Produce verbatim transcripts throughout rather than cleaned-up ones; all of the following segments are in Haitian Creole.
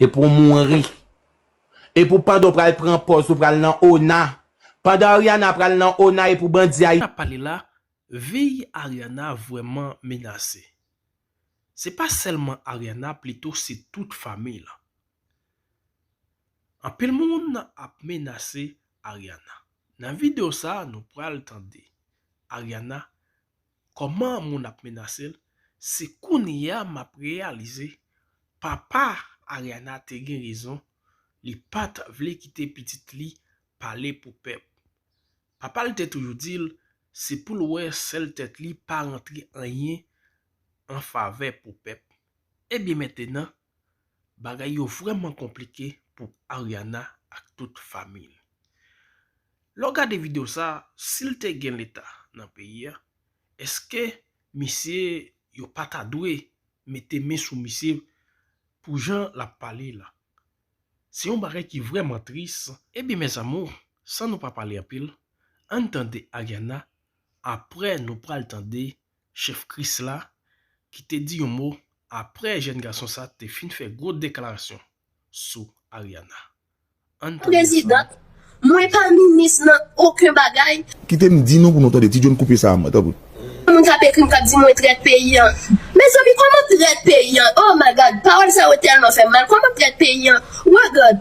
Epi w mouri. Epi w pandan w pral pran pòz ou pral nan ona. Pandan Ariana pral nan ona epi w bandi a. N ap pale la, vi Ariana vrèman menase. Se pa sèlman Ariana, plito se tout fanmi l. Anpil moun ap menase Ariana. Nan videyo sa a, nou pral tande Ariana, kòman moun ap menase l. Se kounye a m ap reyalize papa Ariana te gen rezon, li pa t vle kite pitit li pale pou pèp. Papa l te toujou di l se pou l wè sèl tèt li pa rantre anyen an favè pou pèp. Ebyen mentenan, bagay yo vrèman konplike pou Ariana ak tout fanmi l. Lè w gade videyo sa a, si l te gen leta nan peyi a, èske misye yo pa ta dwe mete men sou misye pou jan l ap pale la? Se yon bagay ki vrèman tris. Ebyen mes amours, san nou pa pale anpil, ann tande Ariana, apre nou pral tande chèf Krisla ki te di yon mo apre jèn gason sa te fin fè gwo deklarasyon sou Ariana. Ann tande sa. Prezidant, mwen pa minis nan okenn bagay. Kite m di nou pou nou tande. Ti John, koupe sa a, tanpri. Moun k ap ekri m, k ap di mwen trèt peyi an. Mezanmi, kòman trèt peyi an? Oh my God, pawòl sa yo tèlman fè m mal. Kòman trèt peyi an? Regard,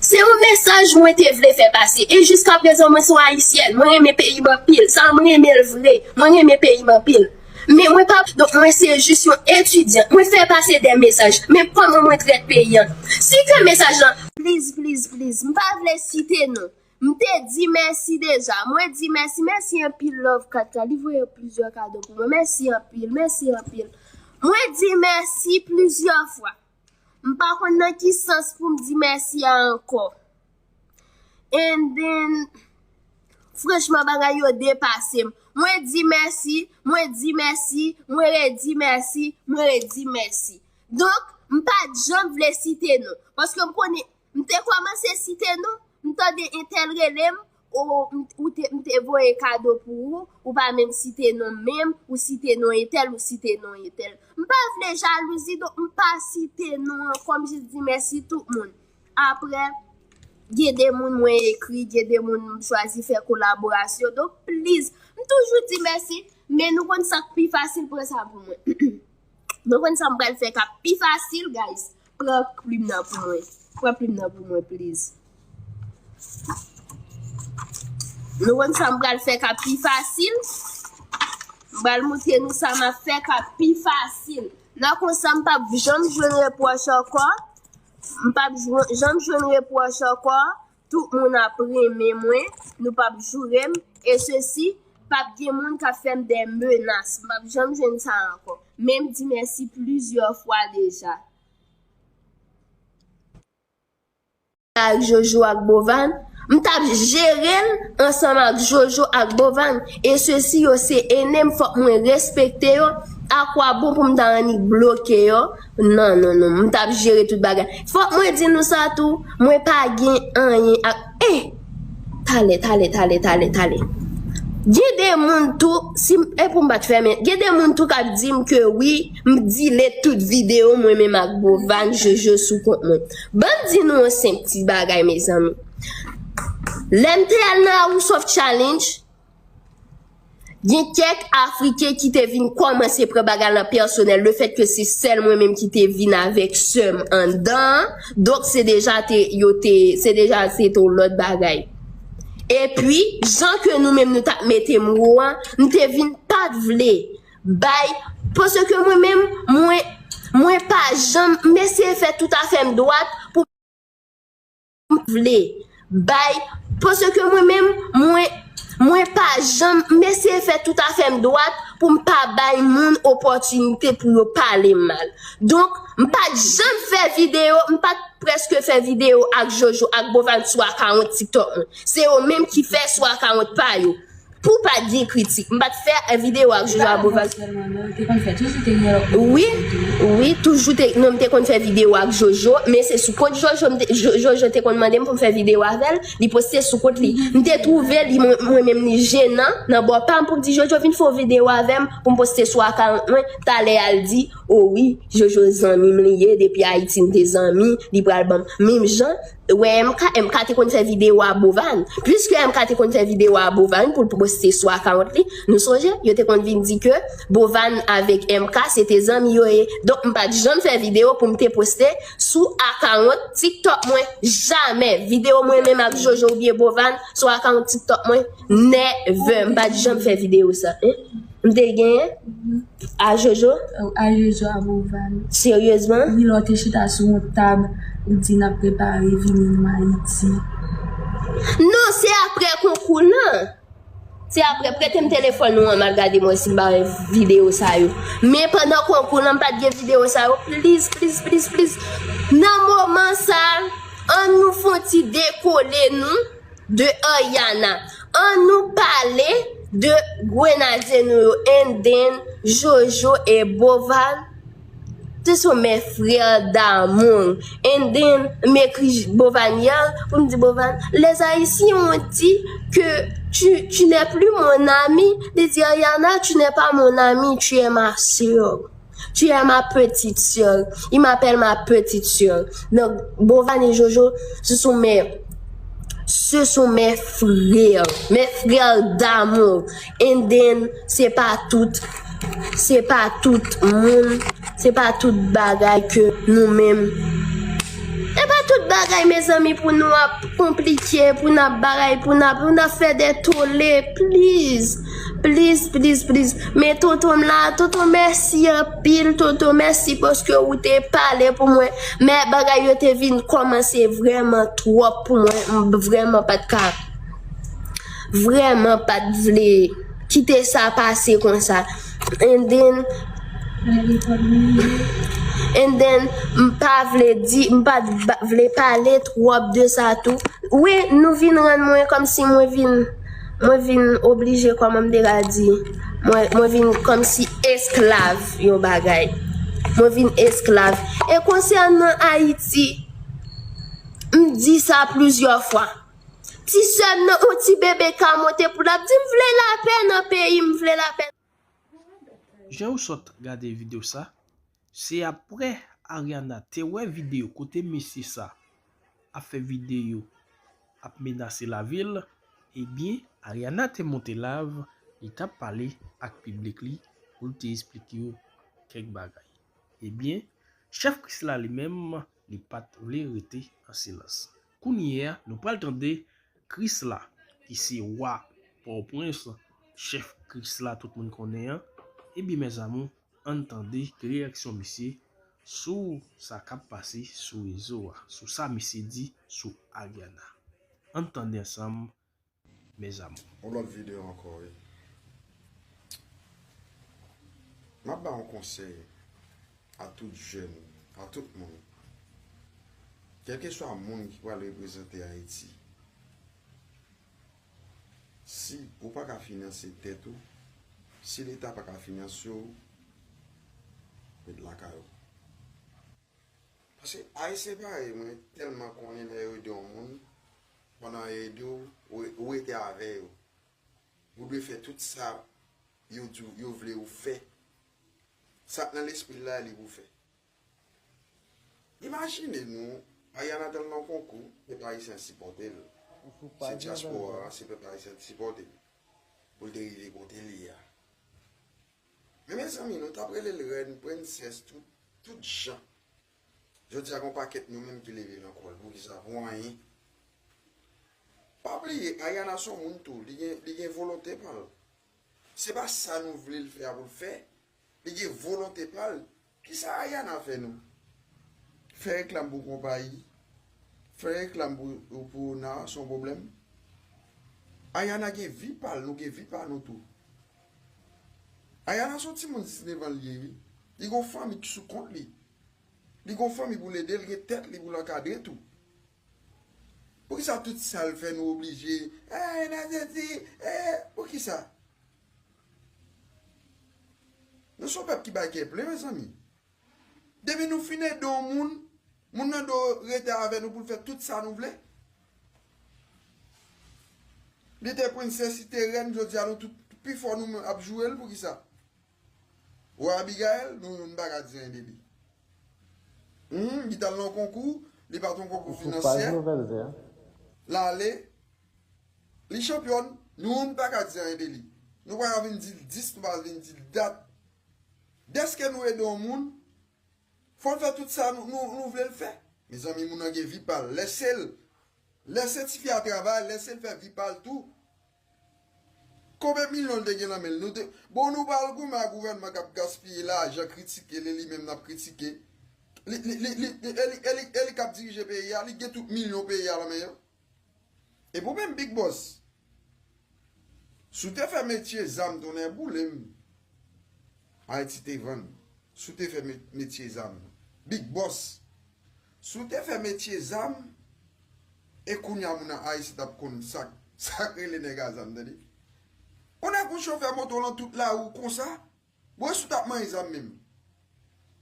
se yon mesaj mwen te vle fè pase. E jiskaprezan, mwen se yon Ayisyèn. Mwen renmen peyi m anpil. Sa, mwen renmen l vre. Mwen renmen peyi m anpil. Men mwen pa, donk mwen se jis yon etidyan. Mwen fè pase de mesaj. Men kòman mwen trèt peyi an? Si ke mesaj lan. Please, please, please. M pa vle site non. M te di mèsi deja. Mwen di mèsi, mèsi anpil Love Kat Kat. Li voye plizyè kado pou mwen. Mèsi anpil, mèsi anpil. Mwen di mèsi plizyè fwa. M pa konn nan ki sans pou m di mèsi a ankò. And then, franchman, bagay yo depase m. Mwen di mèsi, mwen di mèsi, mwen redi mèsi, mwen redi mèsi. Donk, m pa t janm vle site non. Paske m konnen, m te kòmanse site non, m tande entèl rele m, ou, m, ou te, m te voye kado pou ou, ou pa menm site non m menm, ou site non entèl, ou site non entèl. M pa vle jalouzi, donk m pa site non an, kòm jis di mèsi tout moun. Apre, gen de moun mwen ekri, gen de moun m chwazi fè kolaborasyon. Donk, please, m toujou di mèsi, men nou konn sa k pi fasil, pran sa pou mwen. Nou konn sa m pral fè k ap pi fasil, guys. Pran plim nan pou mwen. Pran plim nan pou mwen, please. Nou konn sa m pral fè k ap pi fasil. M pral montre nou sa m ap fè k ap pi fasil. Nan konsa, m p ap janm jwenn repwòch ankò. M p ap jwen-, janm jwenn repwòch ankò. Tout moun ap renmen mwen. Nou p ap joure m. E sesi, p ap gen moun k ap fè m de menas. M p ap janm jwenn sa ankò. Men m di mèsi plizyè fwa deja. Ak Jojo ak Bovan, m t ap jere l ansanm ak Jojo ak Bovan. E sesi yo se enemi, fòk mwen respekte yo. Akwabon pou m ta annik bloke yo? Non, non, non, m t ap jere tout bagay. Fòk mwen di nou sa tou, mwen pa gen anyen ak, eh! Talè, talè, talè, talè, talè. Gen de moun tou, si m, e pou m pa t fèmen, gen de moun tou k ap di m ke wi, m delete tout videyo mwen menm ak Bovan, Jojo sou kont mwen. Ban m di nou yon senp ti bagay, mezanmi. Lè m te al nan House of Challenge, gen kèk Afriken ki te vin kòmanse pran bagay lan pèsonèl, lefètke se sèl mwen menm ki te vin avèk sè m anndan an, donk se deja te, yo te, se deja se te yon lòt bagay. Epi, jan ke nou menm nou t ap mete m wo an, m te vin pa t vle bay, paske mwen menm, mwen, mwen pa janm, m eseye fè tout afè m dwat pou m vle bay, paske mwen menm, mwen, mwen pa janm, m eseye fè tout afè m dwat pou m pa bay moun opòtinite pou yo pale m mal. Donk, m pa t janm fè videyo, m pa t prèske fè videyo ak Jojo, ak Bovan sou akawont TikTok mwen. Se yo menm ki fè sou akawont pa yo. Pou pa t gen kritik, m pa t fè videyo ak Jojo, ak Bovan. Wi, wi, toujou te, non, m te konn fè videyo ak Jojo, men se sou kont Jojo, m te, Jo-, Jojo te konn mande m pou m fè videyo avè l, li poste sou kont li. M te twouve li, mwen, mwen menm, li jenan, nan bò pa m pou m di Jojo vin fè yon videyo avè m, pou m poste sou akawont mwen, talè a l di, O wi, Jojo zanmi m li ye, depi Ayiti m te zanmi, li pral ban m. Menm jan, wè M K, M K te konn fè videyo a Bovan. Piske M K te konn fè videyo a Bovan pou l poste sou akawont li, nou sonje, yo te konn vin di ke Bovan avèk M K se te zanmi yo ye. Donk, m pa t janm fè videyo pou m te poste sou akawont TikTok mwen. Jamè. Videyo mwen menm ak Jojo oubyen Bovan sou akawont TikTok mwen. Never. M pa t janm fè videyo sa. Hein? M te genyen a Jojo. A Jojo, a Bovan. Seryezman? Wi, lè w te chita sou yon tab, ou di n ap prepare vini nou Ayiti. Non, se apre konkou lan. Se apre, prete m telefòn ou an, m al gade mwen si m pa wè videyo sa yo. Men pandan konkou lan, m pa t gen videyo sa yo. Please, please, please, please. Nan moman sa, ann nou fè yon ti dekole nou de Ariana. Ann nou pale de grenadye nou yo, and then Jojo e Bovan. Ce sont mes frères d'amour. And then, m ekri Bovan yè, pou m di Bovan, les Haïtiens ont dit que tu, tu n'es plus mon ami. Li di, Ariana, tu n'es pas mon ami, tu es ma sœur. Tu es ma petite sœur. Il m'appelle ma petite sœur. Donc, Bovan et Jojo, ce sont mes, ce sont mes frères, mes frères d'amour. And then, se pa tout, se pa tout moun, se pa tout bagay ke nou menm. E pa tout bagay, mezanmi, pou nou ap konplike, pou n ap bagay, pou n ap, pou n ap fè de tole, please. Please, please, please. Men tonton m la, tonton, mèsi anpil, tonton, mèsi paske ou te pale pou mwen. Men bagay yo te vin kòmanse vrèman twòp pou mwen. M vrèman pa t ka, vrèman pa t vle kite sa pase konsa. And then, and then, m pa vle di, m pa t ba- vle pale twòp de sa tou. Wi, nou vin rann mwen kòmsi mwen vin, mwen vin oblije, kòman m te ka di, mwen, mwen vin kòmsi esklav yon bagay. Mwen vin esklav. E konsènan Ayiti, m di sa plizyè fwa. Ti sè m nan, yon ti bebe ka monte pou l ap di, "M vle lapè nan peyi m, m vle lapè." Jan ou sot gade videyo sa, se apre Ariana te wè videyo kote mesye sa ap fè videyo ap menase lavi l, ebyen, Ariana te monte live, li t ap pale ak piblik li pou l te esplike yo kèk bagay. Ebyen, chèf Krisla li menm, li pa t vle rete an silans. Kounye a, nou pral tande Krisla, ki se wa Pòtoprens, chèf Krisla tout moun konnen an. Ebyen, mes amours, ann tande ki reyaksyon misye sou sa k ap pase sou rezo a, sou sa misye di sou Ariana. Ann tande ansanm, mes amours. Yon lòt videyo ankò, wi. M ap ba yon konsèy a tout jèn, a tout moun. Kèlkeswa moun ki pral reprezante Ayiti, si ou pa ka finanse tèt ou, si Leta pa ka finanse w, ret lakay ou. Paske Ayisyen parèy mwen tèlman konnen lè yo ede yon moun, pandan yo ede w, ou, ou rete avè yo. Ou dwe fè tout sa yo di w, yo vle ou fè. Sa k nan lespri l la, li pou fè. Imajine nou, Ariana t al nan konkou, pèp ayisyen sipòte l. Se dyaspora a, se pèp ayisyen ki sipòte l. Pou l te rive kote l ye a. Men mezanmi, nou t ap rele l rèn, prensès, tout, tout jan. Jodi a, gen yon pakèt nou menm ki leve nan kò l. Poukisa? Pou anyen. Pa bliye, Ariana se yon moun tou. Li gen, li gen volonte pa l. Se pa sa nou vle l fè a pou l fè. Li gen volonte pa l. Kisa Ariana fè nou? Fè reklam pou konpayi. Fè reklam pou, pou Ona, se yon pwoblèm. Ariana gen vi pa l, nou gen vi pa nou tou. Ariana se yon timoun disnèf an l ye, wi. Li gen yon fanmi ki sou kont li. Li gen yon fanmi pou l ede l, gen tèt li pou l ankadre tou. Poukisa tout sa l fè nou oblije, eh, n a sesi, eh, poukisa? Nou se yon pèp ki bay kè plen, mezanmi. Depi nou fin ede yon moun, moun nan dwe rete avè nou pou l fè tout sa nou vle. Li te prensès, li te rèn, jodi a nou tout, pi fò nou menm ap joure l, poukisa? Bò Abigail, nou youn pa ka di anyen de li. Hmm, li t al nan konkou, li pa t yon konkou finansyè. L ale, li chanpyòn, nou youn pa ka di anyen de li. Nou pa ka vin di l dis, nou pa ka vin di l dat. Dèske nou ede yon moun, fò l fè tout sa nou, nou, nou vle l fè. Mezanmi, moun nan gen vi pa l. Lèse l. Lèse tifi a travay, lèse l fè vi pa l tou. Konbyen milyon l te gen nan men l? Nou te, bon, nou pral goumen ak gouvènman k ap gaspiye lajan, kritike li, li menm n ap kritike. Li, li, li, li, li, e li, e li, e li k ap dirije peyi a, li gen tout milyon peyi a nan men yo. E pou menm Big Boss, si w te fè metye zam, tonnè boule m, Ayiti te vann. Si w te fè me- metye zam, Big Boss, si w te fè metye zam, e kounye a moun an Ayiti t ap konn sa, sa k rele nèg a zam, tande. Ou nèg ou chofè moto lan tout lari w konsa, bon, si w t ap manyen zam menm.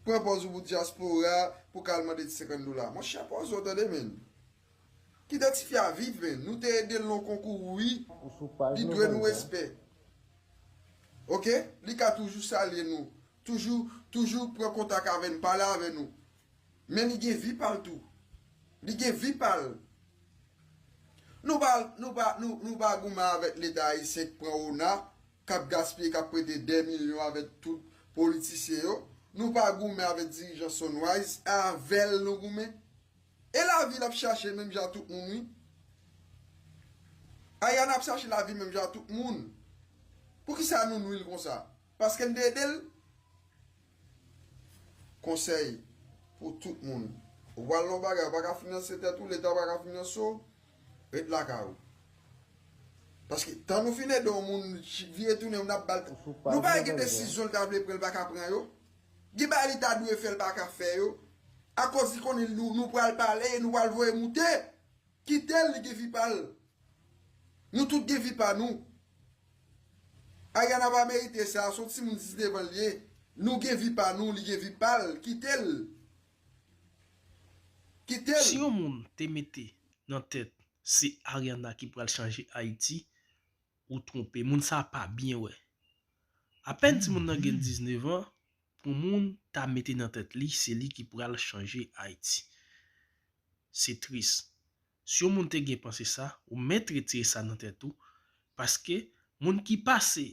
Pran pòz ou pou dyaspora, pou ka al mande ti senkant dola. Monchè, pòz ou tande, menn. Kite tifi a viv, menn. Nou te ede l nan konkou, wi. Li dwe nou respè. Oke? Li ka toujou salye nou. Toujou, toujou pran kontak avè n, pale avè nou. Men li gen vi pa l tou. Li gen vi pa l. Nou pa, nou pa, nou, nou pa goumen avèk Leta ayisyen k pran ona, k ap gaspiye, k ap prete dè milyon avèk tout politisyen yo. Nou pa goumen avèk dirijan Sunrise, avè l nou goumen. E lavi l ap chache menm jan tout moun, wi. Ariana ap chache lavi menm jan tout moun. Poukisa nou nwi l konsa? Paske n te ede l? Konsèy pou tout moun. Ou pral nan yon bagay, ou pa ka finanse tèt ou, Leta pa ka finanse w, ret lakay ou. Paske tan nou fin ede yon moun, vire tounen, n ap ba l. Nou pa gen desizyon l ta vle pran, l pa ka pran yo. Gen bagay li ta dwe fè, l pa ka fè yo. Akoz li konnen nou, nou pral pale, nou pral voye moute. Kite l, li gen vi pa l. Nou tout gen vi pa nou. Ariana pa merite sa, se yon timoun diznèf an l ye. Nou gen vi pa nou, li gen vi pa l. Kite l. Kite l. Si yon moun te mete nan tèt se Ariana ki pral chanje Ayiti, ou twonpe. Moun sa a pa byen wè. Apèn timoun nan gen diznèf an, pou moun ta mete nan tèt li se li ki pral chanje Ayiti. Se tris. Si yon moun te gen panse sa, ou mèt retire sa nan tèt ou, paske moun ki pase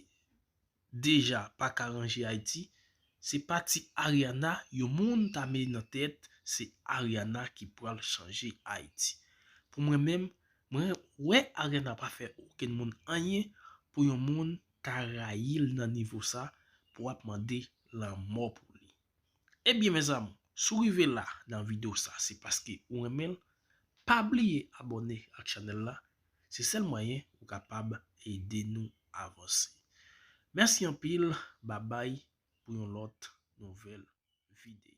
deja pa ka ranje Ayiti, se pa ti Ariana yon moun ta mete nan tèt se Ariana ki pral chanje Ayiti. Pou mwen menm, mwen wè Ariana pa fè okenn moun anyen pou yon moun ta rayi l nan nivo sa pou w ap mande lanmò pou li. Ebyen, mezanmi, si w rive la nan videyo sa, se paske ou renmen l. Pa bliye abòne ak chanèl la. Se sèl mwayen ou kapab ede nou avanse. Mèsi anpil, babay pou yon lòt nouvèl videyo.